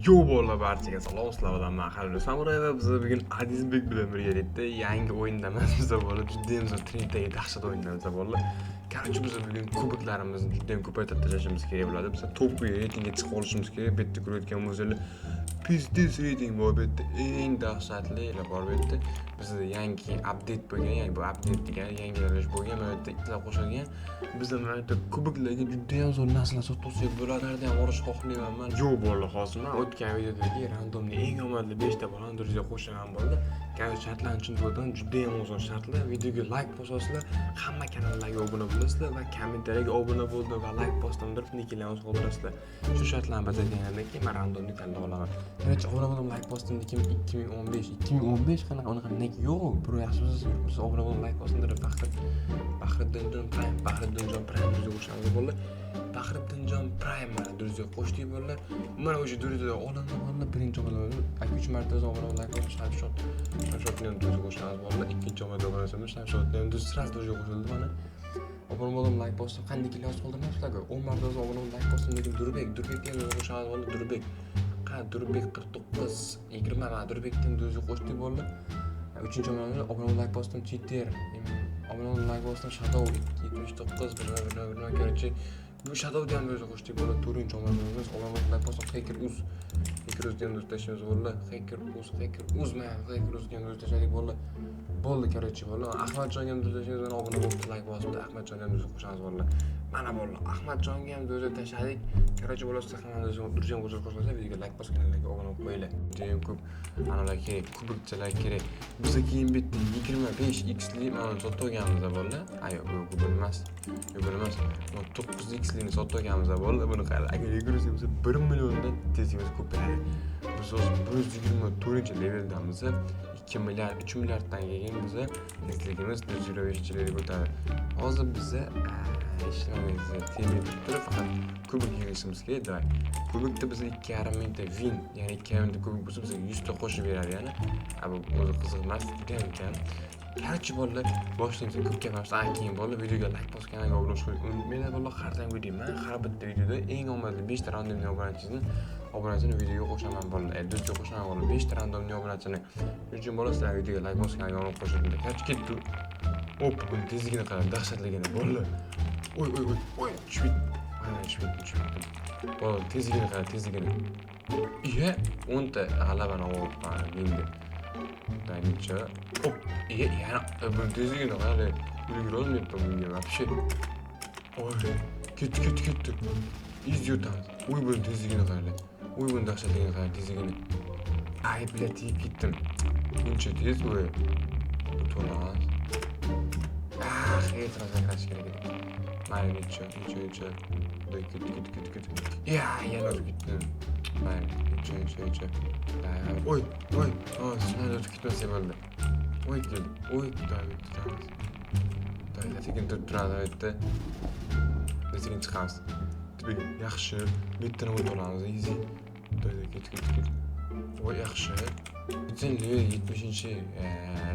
Yo bolalar, barchaga salom, sizlar bilan man Halil Samuray va biz bugun Adizbek bilan birgalikda yangi o'yindamiz. Biz bolalar juda ham zo'r trenddagi dahshat o'yindamiz bolalar. Короче, biz bugun kuboklarimizni juda ham ko'paytirib tashlashimiz kerak bo'ladi. Biz топовый reytingga chiqib olishimiz kerak. Bu yerda ko'rayotgan bo'lsanglar, пиздец reyting bor bu yerda, eng dahshatli bor bu yerda. Bizda yangi update bo'lgan, ya'ni bu update degani yangilanish bo'lgan, mana bu yerda itlar qo'shilgan. Bizda mana bu yerda kuboklarga juda ham zo'r narsalar sotib olsak bo'ladi. Ularni ham olishni xohlayman man. Yo'q bolalar, hozir man o'tgan videodagi рандом li eng omadli 5 ta bolani друзья qo'shaman bo'ldi. Короче, shartlarni tushuntirib o'taman, juda ham oson shartlar. Videoga like bosasizlar, hamma kanallarga obuna bo'lasizlar va kommentariyaga obuna bo'ldim va like bosdim deb niklarni yozib qoldirasizlar. Shu shartlarni bajargandan keyin man рандом li tanlab olaman. Короче, obuna bo'ldim, like bosdim nikim 2015, 2015 qanaqa unaqa nik yo'q. Bir yaxshimisiz, biz obuna bo'ldim, like bosdim deb Faxriddinjon Prime, Faxriddinjon Prime друзья qo'shamiz bo'ldi. Faxriddinjon Prime mana друзья qo'shdik bo'ldi. Mana o'sha друзья olindi bo'ldi. Birinchi obuna bo'ldi. Aka 3 marta o'zi obuna bo'ldi, like bosib Shamshod. Shamshodni ham друзья qo'shamiz bo'ldi. Ikkinchi obuna bo'lamiz, Shamshodni ham друзья сразу друзья qo'shildi mana. Obuna bo'ldim, like bosdim. Qanday yozib qoldirmayapsizlar-ku. 10 marta o'zi obuna bo'ldim, like bosdim dedim Durbek, Durbekni ham друзья qo'shamiz bo'ldi. Durbek. Qa Durbek 49 20 mana Durbekni ham друзья qo'shdik bo'ldi. Uchinchi obuna obuna like bosdim Cheater. Obuna bo'ldim, like bosdim Shadow 79 bir bir bir. Короче, bu Shadowni ham o'zi qo'shdik bo'ldi. To'rtinchi obuna bo'lamiz. Obuna bo'ldim, like bosdim Hacker Uz. Hacker Uzni ham do'stlashimiz bo'ldi. Hacker Uz, Hacker Uz mana Hacker Uzni ham do'stlashdik bo'ldi. Bo'ldi, короче, bo'ldi. Ahmadjonga ham do'stlashimiz bilan obuna bo'libdi, like bosibdi. Ahmadjonga ham do'st qo'shamiz bo'ldi. Mana bo'ldi. Ahmadjonga ham do'st tashladik. Короче, bo'lsa hamma друзья qo'shib qo'shilsa, videoga like bosib, kanalga obuna bo'lib qo'yinglar. Juda ham ko'p analar kerak, kubikchalar kerak. Biz keyin bitta 25 x li mana sotib olganmiz bo'ldi. Ay, yo'q, bu bu emas. Yo'q, bu emas. 9 x lini sotib olganmiz bo'ldi. Buni qarang, agar yugursak bo'lsa 1 milliondan tezligimiz ko'payadi. Biz hozir 124-leveldamiz. 2 milliard, 3 milliarddan keyin biza tezligimiz 125-levelga o'tadi. Hozir biza hech nimaga tegmay turib, faqat kubik yig'ishimiz kerak. Давай. Kubikda biza 2,5 mingta win, ya'ni 2,5 mingta kubik bo'lsa, bizga 100 ta qo'shib beradi yana. A bu o'zi qiziq emas, juda ham kam. Короче, bolalar, boshlaymiz, ko'p gapiramiz. A keyin bolalar videoga like bosib, kanalga obuna bo'lishni unutmanglar bolalar. Har doim deyman, har bitta videoda eng omadli 5 ta рандом li obunachini videoga qo'shaman bolalar. Друзья qo'shaman bolalar, 5 ta рандом li obunachini. Shuning uchun bolalar, sizlar videoga like bosib, kanalga obuna qo'shinglar. Короче, ketdi. Оп, buni tezligini qarang, dahshatligini bolalar. Oy, oy, oy, oy, tushib ketdim. Mana tushib ketdim, tushib ketdim. Bolalar, tezligini qarang, tezligini. Iya, 10 ta g'alabani olibman endi. Necha? Оп, iya, yana buni tezligini qarang. Ulgurolmayapman bunga вообще. Oy, ketdi, ketdi, ketdi. Easy o'tamiz. Uy, buni tezligini qarang. Uy, buni dahshatligini qarang, tezligini. Ay, бля, tegib ketdim. Buncha tez, uy. O'tolamiz. Ah, ertaroq sakrash kerak edi. Mayli, necha, necha, necha. Ket, ket, ket, ket. Ya, yana o'tib ketdim. Mayli, necha, necha, necha. Oy, oy, oh, shundan o'tib ketmasak bo'ldi. Oy, keldi. Oy, давай, tutamiz. Давай, sekin turib turadi bu yerda. Sekin chiqamiz. Tepaga. Yaxshi. Bu yerdan o'tib olamiz, easy. Давай, ket, ket, ket. Voy, yaxshi. Bizning level 70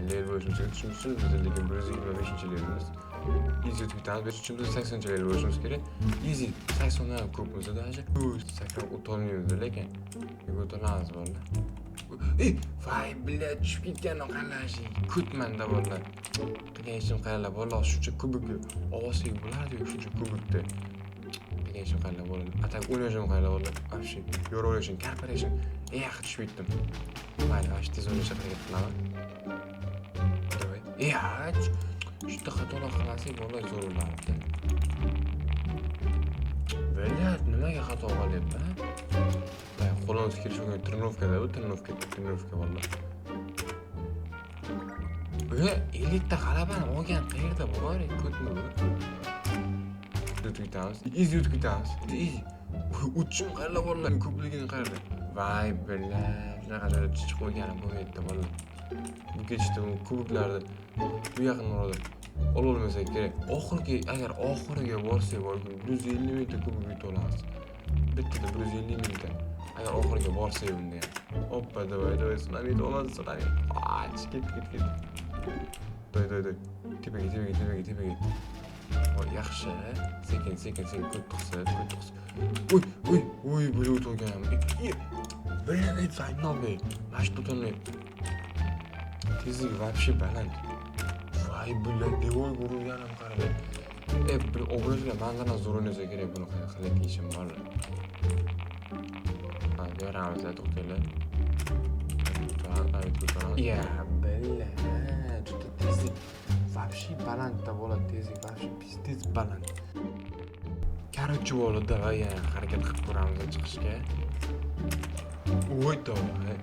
level bo'lishimiz kerak. Shuning uchun biz lekin 125-levelimiz. Easy o'tib ketamiz. Biz uchun biz 80 level bo'lishimiz kerak. Easy 80 dan ko'p bo'lsa даже. Sakrab o'tolmaymiz lekin. O'ta olamiz bolalar. Ey, voy, бля, tushib ketgandim qalashi. Kutmanda bolalar. Qilgan ishim qaranglar bolalar, shuncha kubikni olsak bo'lardi-yu shuncha kubikni. Qilgan ishim qaranglar bolalar. А так o'ynashim qaranglar bolalar. Вообще, yo'q o'ynashim, corporation. Eh, tushib ketdim. Mayli, вообще tez o'ynashga harakat qilaman. Давай. Eh, shunda xatolar qilmasak bolalar zo'r bo'lardi. Блядь, nimaga xato qilyapman? Так, qo'limiz kelishgan тренировка da bu, тренировка, тренировка bolalar. E, 50 ta g'alabani olgan qayerda bor? Ko'tmi bu? O'tib ketamiz. Easy o'tib ketamiz. Easy. O'tishim qaranglar bolalar, ko'pligini qaranglar. Voy, бля, shunaqa joyda chichib qo'yganim bo'lmaydi bolalar. Bu ketishda bu kubiklarni bu yaqin orada ololmasak kerak. Oxirgi, agar oxiriga borsak borku, 150 mingta kubik yutib olamiz. Bittada 150 mingta. Agar oxiriga borsak unda ham. Oppa, давай, давай, tsunami oladi, tsunami. Ach, ket, ket, ket. Давай, давай, давай. Tepaga, tepaga, tepaga, tepaga. Voy, yaxshi. Sekin, sekin, sekin ko'p tiqsa, ko'p tiqsa. Uy, uy, uy, bu o'tib olganim. Блин, Zaynobek. Mana shu o'tolmayapti. Tezligi вообще baland. Voy, бля, devorga urilganim qaranglar. E, bir obunachilar mandan ham zo'r o'ynasa kerak buni qilib ishim bor. Ha, ko'ramiz, to'xtanglar. Ya, бля, juda tezlik вообще balandda bo'ladi, tezlik вообще пиздец baland. Короче, bo'ladi, давай yana harakat qilib ko'ramiz chiqishga. Voy, давай.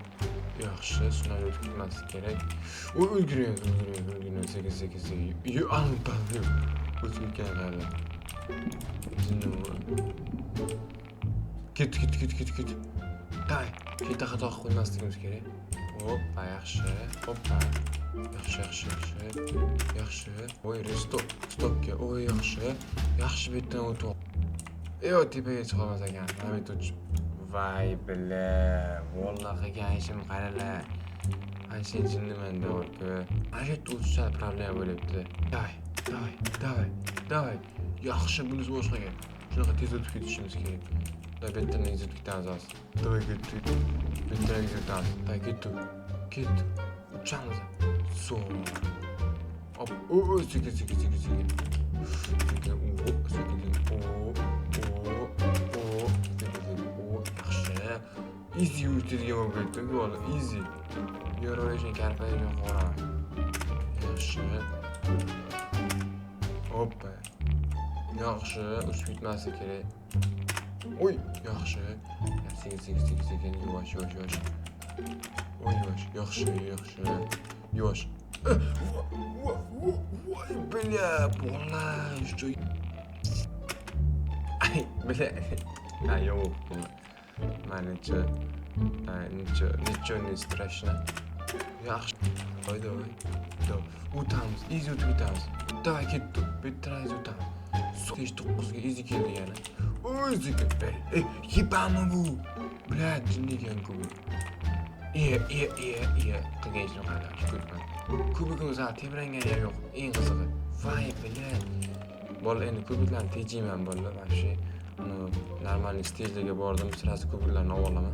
Yaxshi, shundan o'tib ketmaslik kerak. Voy, ulguryapti, ulguryapti, ulguryapti, sekin, sekin, sekin. Yo, aniq o'tib ketgan hali. Jinni. Ketdi, ketdi, ketdi, ketdi, ketdi. Давай, katta xato qilib qo'ymasligimiz kerak. Hoppa, yaxshi. Hoppa. Yaxshi, yaxshi, yaxshi. Yaxshi. Voy, stop, stopga. Voy, yaxshi. Yaxshi, bu yerdan o'tib. Yo'q, tepaga chiqa olmas ekan. Mana bu yerda uchib. Voy, бля, vallahi qilgan ishim qaralar. Mana sen jinniman devorku. Mana shu yerda o'tish sal problema bo'lyapti. Давай, давай, давай, давай. Yaxshi, bunisi boshqa gap. Shunaqa tez o'tib ketishimiz kerak. Давай, bu yerdan o'tib ketamiz hozir. Давай, ketdik. Bu yerdan o'tamiz. Давай, ketdik. Ketdik. Uchamiz. Zo'r. Hop, o, o, sekin, sekin, sekin, sekin. Sekin, o, sekin, sekin, o, o, o, sekin, sekin, o, yaxshi. Easy o'tadigan bo'lib ketdi, bola, easy. Yuraverishing, karpayishing qoraman. Yaxshi. Hoppa. Yaxshi, uchib ketmaslik kerak. Oy, yaxshi. Sekin, sekin, sekin, sekin, yuvosh, yuvosh, yuvosh. Oy, yuvosh, yaxshi, yaxshi. Yuvosh. Voy, бля, bola, shu. Ay, бля. Ha, yo'q, manimcha, ничего, ничего не страшно. Yaxshi. Voy, давай. Давай. O'tamiz, easy o'tib ketamiz. Давай, ketdi. Bitta easy o'tamiz. Besh to'qqizga easy keldi yana. Oy, sekin. Ey, yebami bu? Бля, jinni ekan-ku bu. E, e, e, e, qilgan ishim qani, ko'rman. Kubigimiz hali tebrangani ham yo'q. Eng qizig'i. Voy, бля. Bola, endi kubiklarni tejayman, bolalar, вообще. Uni нормальный stagelarga bordim, сразу kubiklarni olib olaman.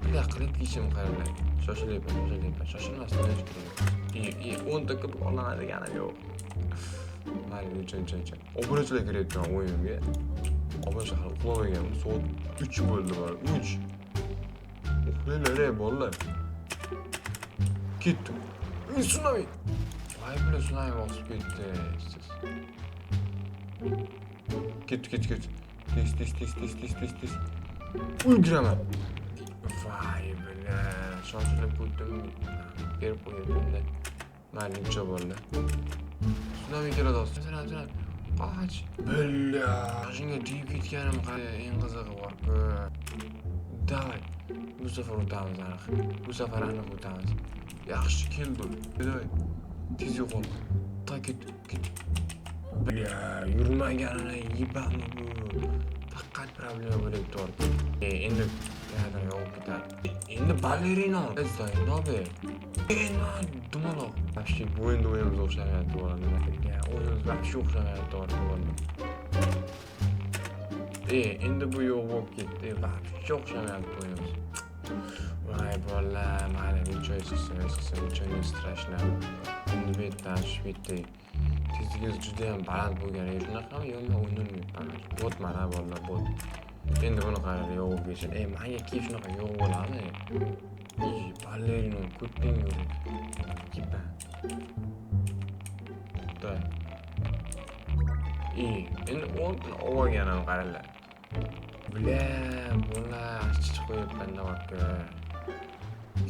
Бля, qilib ishim qaranglar. Shoshilyapman, shoshilyapman. Shoshilmasdan o'ynash kerak. E, e, 10 ta kubik olaman deganim yo'q. Mayli, necha, necha, necha. Obunachilar kiryapti o'yinimga. Obunachilar hali uxlamagan. Soat 3 bo'ldi, bor. 3. Uxlanglar, ey bolalar. Ketdi. Ey, tsunami. Voy, бля, tsunami bosib ketdi. Siz. Ketdi, ketdi, ketdi. Tez, tez, tez, tez, tez, tez, tez. Ulguraman. Voy, бля, shoshilib ketdim. Berib qo'yibdi. Mayli, necha bo'ldi. Tsunami keladi hozir. Tsunami, tsunami. Qoch. Бля, shunga tegib ketganim qara, eng qizig'i bor-ku. Давай. Bu safar o'tamiz aniq. Bu safar aniq o'tamiz. Yaxshi keldi. Давай. Tez yo'qol. Ta, ket, ket. Бля, yurmaganini yebami bu. Faqat problema bo'lyapti orqa. E, endi teatr yo'q ketadi. Endi balerina. Zainobe. Endi dumaloq. Вообще bu endi o'yinimiz o'xshamayapti, bola. Nima? O'yinimiz вообще o'xshamayapti orqa, bola. E, endi bu yo'q bo'lib ketdi. Вообще o'xshamayapti o'yinimiz. Voy bola, mayli, ничего chiqsin, chiqsin, ничего не страшно. Endi bu yerdan shu yerda tezligingiz juda ham baland bo'lgani shunaqami yo'qmi, o'ynalmayapman. Bot mana, bolalar, bot. Endi buni qaranglar, yo'q bo'lib ketsin. E, manga kelib shunaqa yo'q bo'ladimi? Ey, balerina, ko'tting yo'q. Kipa. Да. Ey, endi 10 ta olganim qaranglar. Бля, bola, chichib qo'yibman aka.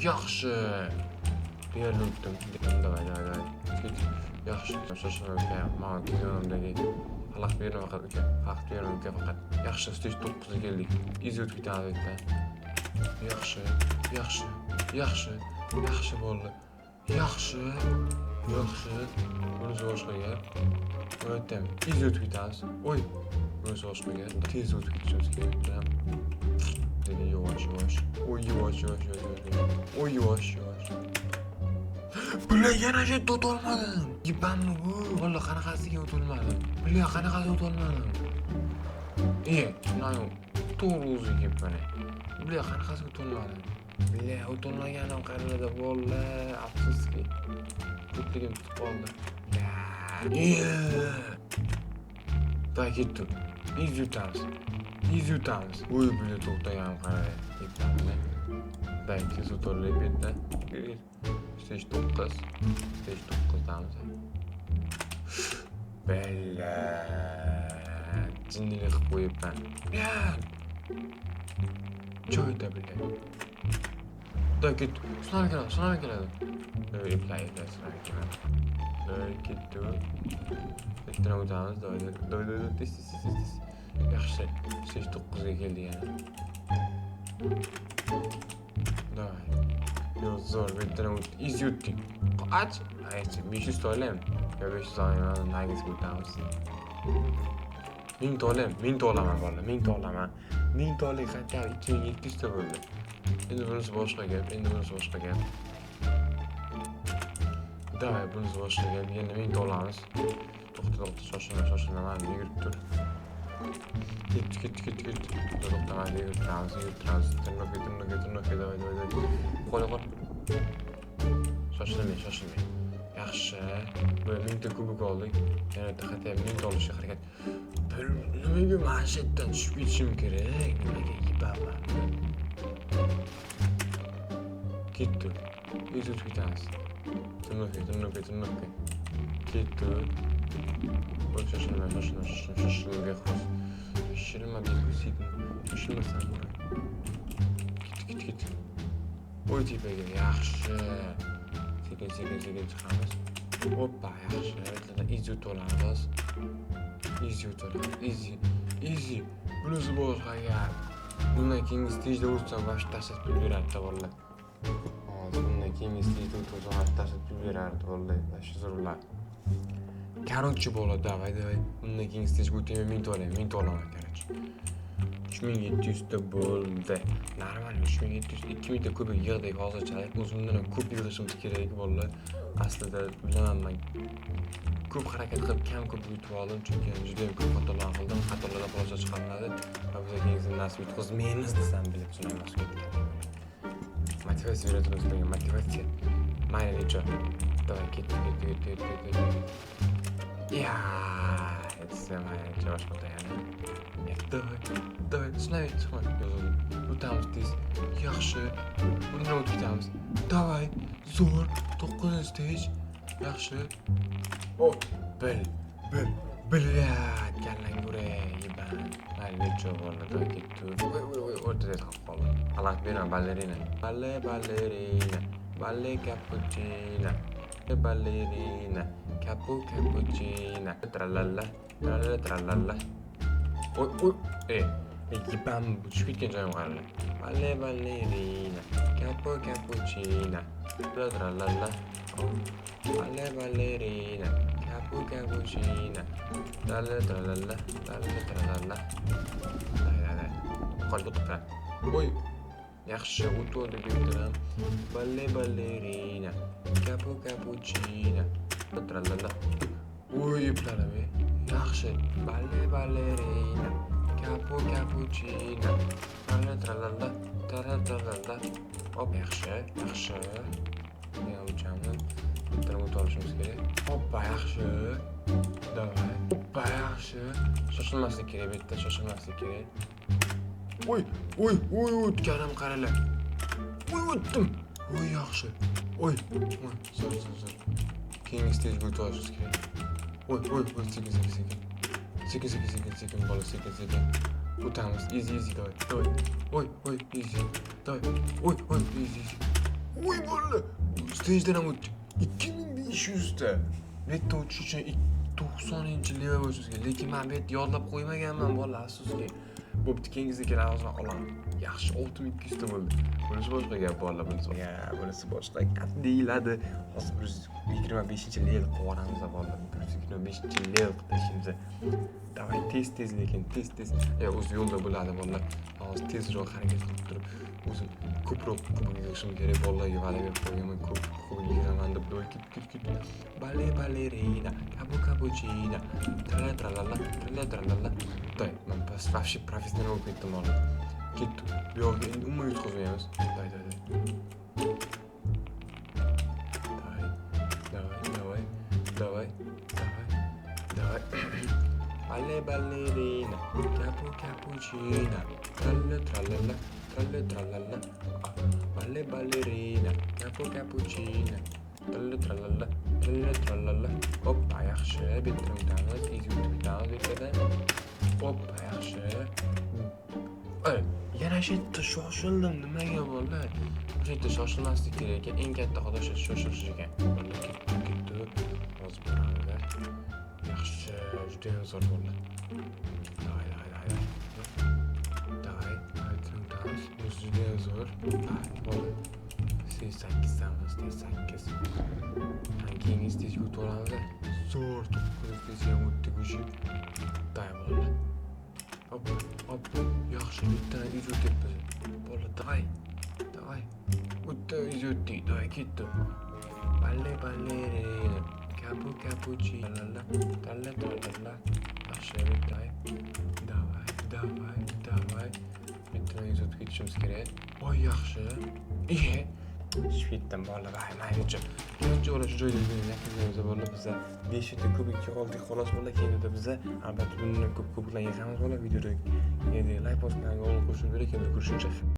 Yaxshi. Deyarli o'tdim. Давай, давай, давай. Yaxshi, shoshilma uka. Mana yonimdagi xalaqit berma faqat, uka. Xalaqit berma, uka, faqat. Yaxshi, stage 9 ga keldik. Easy o'tib ketamiz bu yerdan. Yaxshi, yaxshi, yaxshi, yaxshi bo'ldi. Yaxshi, yaxshi. Bunisi boshqa gap. Bu yerda ham easy o'tib ketamiz. Oy, bunisi boshqa gap. Tez o'tib ketishimiz kerak. Dedi, yuvosh, yuvosh. Oy, yuvosh, yuvosh, yuvosh, yuvosh. Oy, yuvosh, yuvosh. Бля, yana shu yerda o'tolmadim. Yebammi bu? Valla, qanaqasiga o'tolmadim? Бля, qanaqasiga o'tolmadim? E, shundan to'g'ri o'ziga kelib mana. Бля, qanaqasiga o'tolmadim? Бля, o'tolmaganim qaralada bo'ldi. Afsuski. Ko'pligim tutib qoldi. Yeah. Так, ketdi. Easy yutamiz. Easy yutamiz. Voy, бля, to'xtaganim qarang. Yetamiz. Дай, tez o'torlab bu yerda. Stage 9. Stage 9damiz. Бля. Jinnilik qilib qo'yibman. Бля. Что это, блядь? Да, ketdi. Tsunami keladi, tsunami keladi. Epla, epla, tsunami keladi. Ketdi. Bittadan o'tamiz. Давай, давай, давай, tez, tez, tez, tez. Yaxshi. Stage 9 ga keldik yana. Давай. Yo'q, zo'r, bu yerdan o'tdik. Easy o'tdik. Ach, aychi, 500 ta olaymi? Yo, 500 olmayman, Nuggetsga o'tamiz. 1000 ta olaymi? 1000 ta olaman, bolalar, 1000 ta olaman. 1000 ta olik qancha? 2700 ta bo'ldi. Endi bunisi boshqa gap, endi bunisi boshqa gap. Давай, bunisi boshqa gap. Yana 1000 ta olamiz. To'xta, to'xta, shoshilma, shoshilma, mana yugurib tur. Ketdi, ketdi, ketdi, ketdi. To'xtamadi, yugurib turamiz, yugurib turamiz. Tirnoqqa, tirnoqqa, tirnoqqa, давай, давай, давай. Qo'l, qo'l. Shoshilmang, shoshilmang. Yaxshi. Bu 1000 ta kubok oldik. Yana bitta хотя бы 1000 ta olishga harakat. Bir nimaga mana shu yerdan tushib ketishim kerak? Nimaga yebaman? Ketdi. Easy o'tib ketamiz. Tirnoqqa, tirnoqqa, tirnoqqa. Ketdi. Voy, shoshilma, shoshilma, shoshilma, shoshilma, bexos. Shoshilma, bexos, shoshilma, samuray. Ketdi, ketdi, ketdi. Voy, tepaga, yaxshi. Sekin, sekin, sekin chiqamiz. Oppa, yaxshi. Easy o'tib olamiz. Easy o'tib olamiz. Easy. Easy. Bunisi boshqa gap. Bundan keyingi stageda o'tsam, вообще tashlab pul beradi bolalar. Hozir bundan keyingi stageda o'tsam, вообще tashlab pul berardi bolalar. Вообще zo'rlar. Короче, bola, давай, давай. Bundan keyingi stagega o'tayman, 1000 ta olayman, 1000 ta olaman, короче. 3700 ta bo'ldi. Normal 3700, 2000 ta kubik yig'dik hozirchalik. O'zimdan ham ko'p yig'ishimiz kerak, bolalar. Aslida bilaman, man ko'p harakat qilib kam ko'p yutib oldim, chunki juda ham ko'p xatolar qildim. Xatolardan xulosa chiqariladi va biz keyingisini nasib yutqizmaymiz desam, bilib tushunolmas ketgan. Motivatsiya beradi sizlarga, motivatsiya. Mayli, necha. Давай, ketdi, ketdi, ketdi, ketdi, ketdi. Ya, etsa mayli, necha boshqa yana. Давай, давай, tsunami chiqma. Yozildi. O'tamiz tez. Yaxshi. Bundan o'tib ketamiz. Давай, zo'r. 9 stage. Yaxshi. O, bil, bil, блядь, kallangga uray, yeban. Mayli, necha bo'ldi, давай, ketdi. Voy, voy, voy, o'rtada qolib qoldi. Xalaqit berma, ballerina. Balle ballerina, balle cappuccina. Ballerina, capu cappuccina. Tralala, tralala, tralala. Oy, oy, e, yebam, tushib ketgan joyim qaranglar. Balle ballerina, capu cappuccina. Tralala. Balle ballerina, capu cappuccina. Tralala, tralala, tralala, tralala. Day, day, day. Qol, to'xta. Oy. Yaxshi, o'tib oldik bu yerdan ham. Balle ballerina, capu cappuccina. Tralala. Oy, epladim, e. Yaxshi. Balle ballerina, capu cappuccina. Tralala, tralala, tralala, tralala. Hop, yaxshi, yaxshi. Yana uchamiz. Bittadan o'tib olishimiz kerak. Hoppa, yaxshi. Давай. Hoppa, yaxshi. Shoshilmaslik kerak bu yerda, shoshilmaslik kerak. Oy, oy, oy, o'tganim qaranglar. Oy, o'tdim. Oy, yaxshi. Oy, oy, zo'r, zo'r, zo'r. Keyingi stagega o'tib olishimiz kerak. Oy, oy, oy, sekin, sekin, sekin. Sekin, sekin, sekin, sekin, bola, sekin, sekin. O'tamiz. Easy, easy, давай, давай. Oy, oy, easy. Давай. Oy, oy, easy, easy. Oy, bo'ldi. Stagedan ham o'tdik. 2500 ta. Bu yerda o'tish uchun 90-level bo'lishimiz kerak. Lekin men bu yerda yodlab qo'ymaganman, bola, afsuski. Bo'pti, keyingisiga kelamiz, man olaman. Yaxshi, 6200 ta bo'ldi. Bunisi boshqa gap, bolalar, bunisi. Ya, bunisi boshqa gap deyiladi. Hozir 125-level qilib yuboramiz, bolalar. 125-level qilib tashlaymiz. Давай, tez tez, lekin tez tez. Ya, o'zi yo'lda bo'ladi, bolalar. Hozir tezroq harakat qilib turib, o'zim ko'proq kubok yig'ishim kerak. Bolalarga va'da berib qo'yganman, ko'p kubok yig'aman deb. Voy, ket, ket, ket. Balle ballerina, capu cappuccina, tralla trallala, tralla trallala. Day, man вообще professional bo'lib ketdim hozir. Ketdi. Bu yoqga endi umuman yutqazmaymiz. Day, day, day. Balle ballerina, kapu kapuchina, tralle trallalla, tralle trallalla. Balle ballerina, kapu kapuchina, tralle trallalla, tralle trallalla. Hoppa, yaxshi. Bitta o'tamiz, easy o'tib ketamiz bu yerda. Hoppa, yaxshi. Ey, yana shu yerda shoshildim. Nimaga bo'ldi? O'sha yerda shoshilmaslik kerak ekan. Eng katta xato shu shoshilish ekan. Bo'ldi, ketdi, ketdi. Hozir boramiz. Yaxshi, juda ham zo'r bo'ldi. Давай, давай, давай. Давай, давай, o'tamiz. Bunisi juda ham zo'r. Давай, bo'ldi. Tez 8 damiz, tez 8. Keyingisi tezga o'tib olamiz. Zo'r, 9 tez ham o'tdik уже. Давай, bo'ldi. Hop, hop, yaxshi, bittadan easy o'tyapmiz. Bo'ldi, давай. Давай. O'tdi, easy o'tdik. Давай, ketdi. Balle ballerina, kapu kapuchina, la tralla tralla. Yaxshi, давай. Давай, давай, давай. Bittadan easy o'tib ketishimiz kerak. Voy, yaxshi. Iye. Shvitdan bolalar, voy, maylichi. Короче, ular shu joyda videoni yakunlaymiz bolalar. Biza 5 ta kubik oldik xolos bolalar. Keyinida biza albatta bundan ko'p kubiklar yig'amiz bolalar. Videoda like bosib, kanalga obuna qo'shib, keyin ko'rishguncha.